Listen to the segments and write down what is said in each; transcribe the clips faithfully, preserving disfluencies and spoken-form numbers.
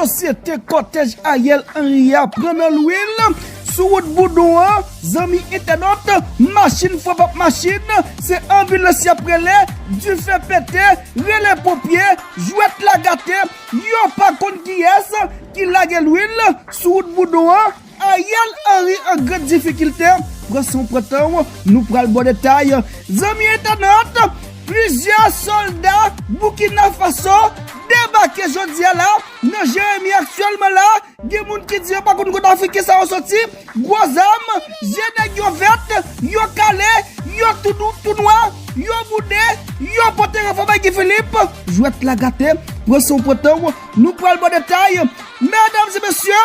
Sosyete kòtèj Ariel Henry a pran nan lwil sou wout Boudon an, zanmi entènòt, machin frape ap machin, se anbilans y ap rele, dife pete, rele ponpye, jwèt la gate, yo pa konn kiyès ki lage lwil sou wout Boudon an, Ariel Henry an gran difikilte, pran san w pran tan w, nou pral ba w detay. Zanmi entènot, plizyè sòlda Burkina Faso debake jodi a la nan Jeremi aktyèlman la. Gen moun ki di yo pa konn kot Afriken sa yo soti. Gwo zam, je nèg yo vèt, yo kale, yo tou dou, tou nwa, yo boude, yo pote ranfò bay Guy Philippe. Jwèt la gate, pran san w pran tan w, nou pral ba w detay. Medam e mesye,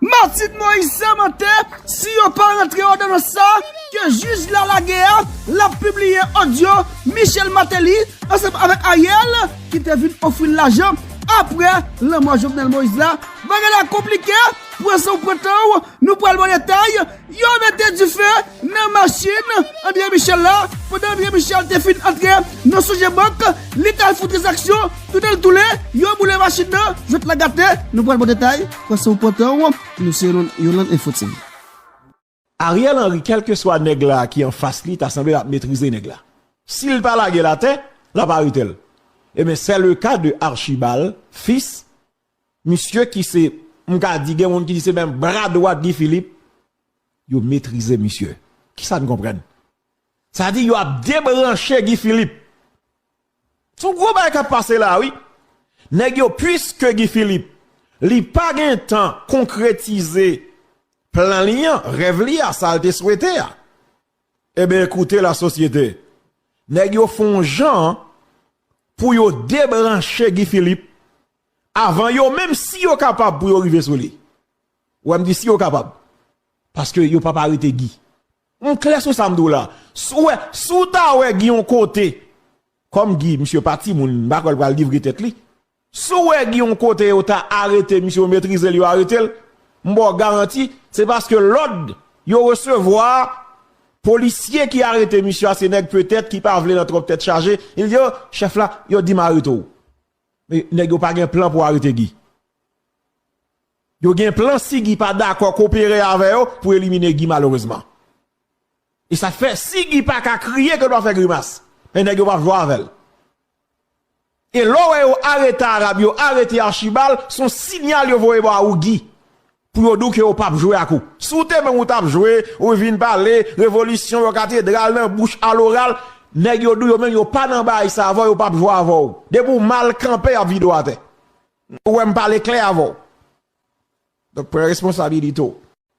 Martine Moïse sèmante, si yo pa rantre òdonans sa ke jij la lage a, l ap pibliye odyo Michel Martelly ansanm avèk Ariel ki te vin ofri l lajan apre lanmò Jovenel Moïse la. Bagay la konplike, pran san w pran tan w, nou pral ba w detay. Yo mete dife nan machin André Michel la, pandan André Michel te fin antre nan Sogebank, li t al fè yon tranzaksyon, tounen l toule, yo boule machin nan, jwèt la gate, nou pral ba w detay, pran san w pran tan w, nou se Yolande Info T V. Ariel Henry, kèlkeswa nèg la ki anfas li, ta sanble l ap metrize nèg la. Si l pa lage l atè, l ap arete l. Ebyen, c'est le cas de Archibald Fils, misye ki se, m ka di, gen moun ki di se menm bra dwat Guy Philippe, yo metrize misye. Kisa n konprann? Sa di yo ap debranche Guy Philippe. Se yon gwo bagay k ap pase la, wi. Nèg yo, piske Guy Philippe, li pa gen tan konkretize plan li an, rèv li a, sa l te swete a. Ebyen, ekoute, lasosyete. Nèg yo fè yon jan pou yo debranche Guy Philippe avan yo menm, si yo kapab, pou yo rive sou li. Ou wè, m di si yo kapab. Paske yo p ap arete Guy. M klè sou sa m di w la. Si w wè, si w ta wè Guy yon kote, kòm Guy, misye pa timoun, m pa kwè l pral livre tèt li. Si w wè Guy yon kote yo ta arete misye, yo metrize l, yo arete l, m ba w garanti, se paske lòd yo resevwa, polisye ki arete misye a, se nèg petèt ki pa vle nan twòp tèt chaje. Li di yo, chèf la, yo di m arete w. Men nèg yo pa gen plan pou arete Guy. Yo gen plan si Guy pa dakò kopere avè yo pou elimine Guy malerezman. E sa k fè si Guy pa ka kriye ke l pa fè grimas. Men nèg yo p ap jwe avè l. E lè w wè yo arete Arab, yo arete Archibald, se yon siyal yo voye ba ou Guy. Pou yo di w ke yo p ap jwe ak ou. Si w te menm ou t ap jwe, ou vin pale, revolisyon, yo katedral nan bouch aloral, nèg yo di w yo menm yo pa nan bagay sa avè w, yo p ap jwe avè w. Depi w mal kanpe, y ap vide w atè. Ou wè m pale klè avè w. Donk, pran responsabilite w.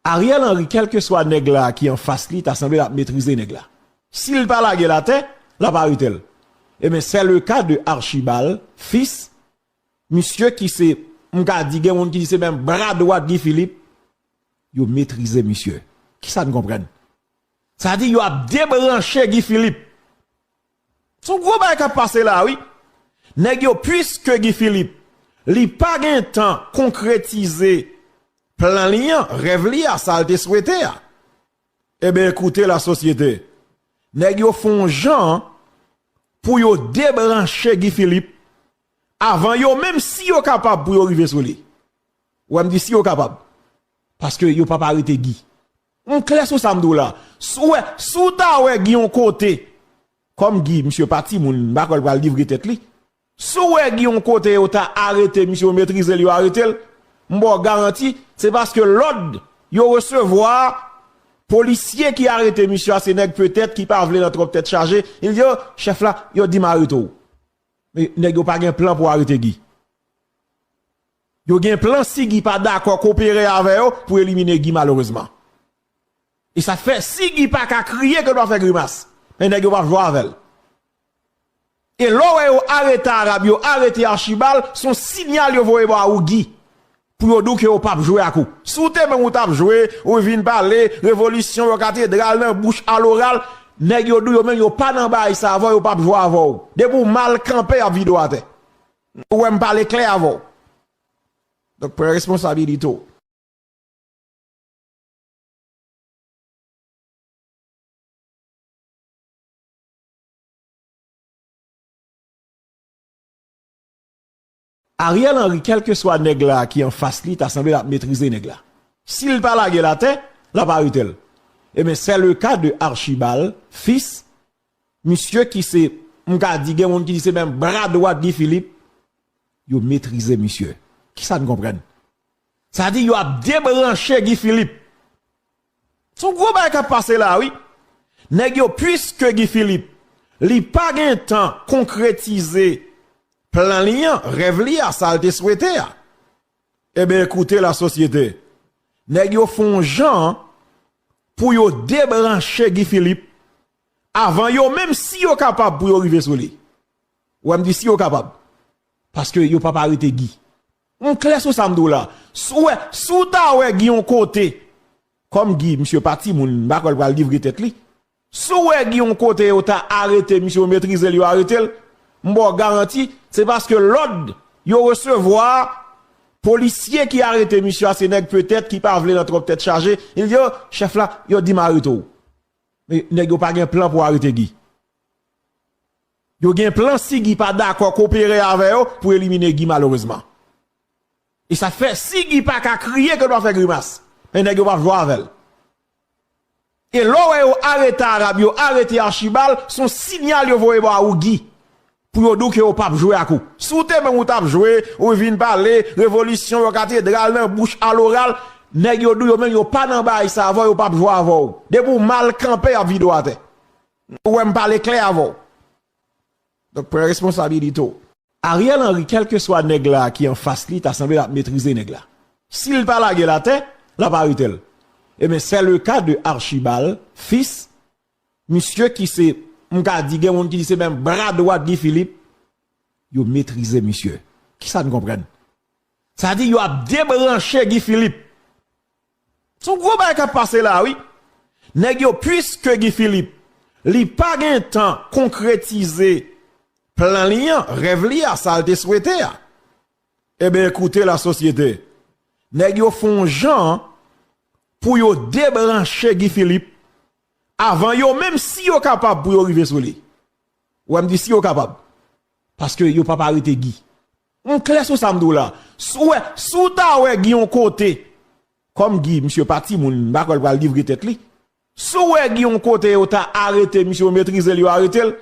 Ariel Henry, kèlkeswa nèg la ki anfas li, ta sanble l ap metrize nèg la. Si l pa lage l atè, l ap arete l. Ebyen, c'est le cas de Archibald Fils, misye ki se, m ka di, gen moun ki di se menm bra dwat Guy Philippe, yo metrize misye. Kisa n konprann? Sa di yo ap debranche Guy Philippe. Se yon gwo bagay k ap pase la, wi. Nèg yo, piske Guy Philippe, li pa gen tan konkretize plan li an, rèv li a, sa l te swete a. Ebyen, ekoute, lasosyete. Nèg yo fè yon jan pou yo debranche Guy Philippe avan yo menm, si yo kapab, pou yo rive sou li. Ou wè, m di si yo kapab. Paske yo p ap arete Guy. M klè sou sa m di w la. Si w wè, si w ta wè Guy yon kote, kòm Guy, misye pa timoun, m pa kwè l pral livre tèt li. Si w wè Guy yon kote yo ta arete misye, yo metrize l, yo arete l, m ba w garanti, se paske lòd yo resevwa, polisye ki arete misye a, se nèg petèt ki pa vle nan twòp tèt chaje. Li di yo, chèf la, yo di m arete w. Men nèg yo pa gen plan pou arete Guy. Yo gen plan si Guy pa dakò kopere avè yo pou elimine Guy malerezman. E sa k fè, si Guy pa ka kriye ke l pa fè grimas, men nèg yo p ap jwe avè l. E lè w wè yo arete Arab, yo arete Archibald, se yon siyal yo voye ba ou Guy. Pou yo di w ke yo p ap jwe ak ou. Si w te menm ou t ap jwe, ou vin pale, revolisyon, yo katedral nan bouch aloral, nèg yo di w yo menm yo pa nan bagay sa avè w, yo p ap jwe avè w. Depi w mal kanpe, y ap vide w atè. Ou wè m pale klè avè w. Donk, pran responsabilite w. Ariel Henry, kèlkeswa nèg la ki anfas li, ta sanble l ap metrize nèg la. Si l pa lage l atè, l ap arete l. Ebyen, c'est le cas de Archibald Fils, misye ki se, m ka di, gen moun ki di se menm bra dwat Guy Philippe, yo metrize misye. Kisa n konprann? Sa di yo ap debranche Guy Philippe. Se yon gwo bagay k ap pase la, wi. Nèg yo, piske Guy Philippe, li pa gen tan konkretize plan li an, rèv li a, sa l te swete a. Ebyen, ekoute, lasosyete. Nèg yo fè yon jan pou yo debranche Guy Philippe avan yo menm, si yo kapab, pou yo rive sou li. Ou wè m di si yo kapab. Paske yo p ap arete Guy. M klè sou sa m di w la. Si w wè, si w ta wè Guy yon kote, kòm Guy, misye pa timoun, m pa kwè l pral livre tèt li. Si w wè Guy yon kote yo ta arete misye, yo metrize l, yo arete l, m ba w garanti, se paske lòd yo resevwa, polisye ki arete misye a, se nèg petèt ki pa vle nan twòp tèt chaje. Li di yo, chèf la, yo di m arete w. Men nèg yo pa gen plan pou arete Guy. Yo gen plan si Guy pa dakò kopere avè yo pou elimine Guy malerezman. E sa fè si Guy pa ka kriye ke l pa fè grimas. Men nèg yo p ap jwe avè l. E lè w wè yo arete Arab, yo arete Archibald, se yon siyal yo voye ba ou Guy. Pou yo di w ke yo p ap jwe ak ou. Si w te menm ou t ap jwe, ou vin pale, revolisyon, yon katedral nan bouch aloral, nèg yo di w yo menm yo pa nan bagay sa avè w, yo p ap jwe avè w. Depi w mal kanpe, y ap vide w atè. Ou wè m pale klè avè w. Donk, pran responsabilite w. Ariel Henry, kèlkeswa nèg la ki anfas li, ta sanble l ap metrize nèg la. Si l pa lage l atè, l ap arete l. Ebyen, c'est le cas de Archibald Fils, misye ki se, m ka di, gen moun ki di se menm bra dwat Guy Philippe, yo metrize misye. Kisa n konprann? Sa di yo ap debranche Guy Philippe. Se yon gwo bagay k ap pase la, wi. Nèg yo, piske Guy Philippe, li pa gen tan konkretize plan li an, rèv li a, sa l te swete a. Ebyen, ekoute, lasosyete. Nèg yo fè yon jan pou yo debranche Guy Philippe avan yo menm, si yo kapab, pou yo rive sou li. Ou wè m di si yo kapab. Paske yo p ap arete Guy. M klè sou sa m di w la. Si w wè, si w ta wè Guy yon kote, kòm Guy, misye pa timoun, m pa kwè l pral livre tèt li. Si w wè Guy yon kote yo ta arete misye, yo metrize l, yo arete l,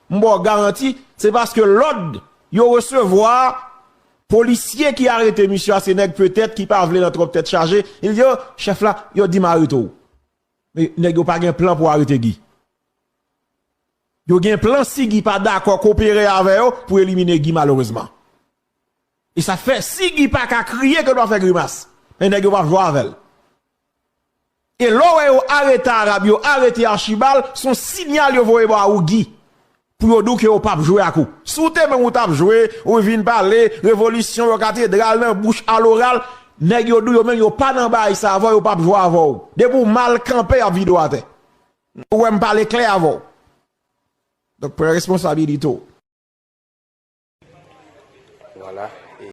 m ba w garanti, se paske lòd yo resevwa, polisye ki arete misye a, se nèg petèt ki pa vle nan twòp tèt chaje. Li di yo, chèf la, yo di m arete w. Men nèg yo pa gen plan pou arete Guy. Yo gen plan si Guy pa dakò kopere avè yo pou elimine Guy malerezman. E sa fè si Guy pa ka kriye ke l pa fè grimas. Men nèg yo p ap jwe avè l. E lè w wè yo arete Arab, yo arete Archibald, se yon siyal yo voye ba ou Guy. Pou yo di w ke yo p ap jwe ak ou. Si w te menm ou t ap jwe, ou vin pale, revolisyon, yon katedral nan bouch aloral, nèg yo di w yo menm yo pa nan bagay sa avè w, yo p ap jwe avè w. Depi w mal kanpe, y ap vide w atè. Ou wè m pale klè avè w. Donk, pran responsabilite w.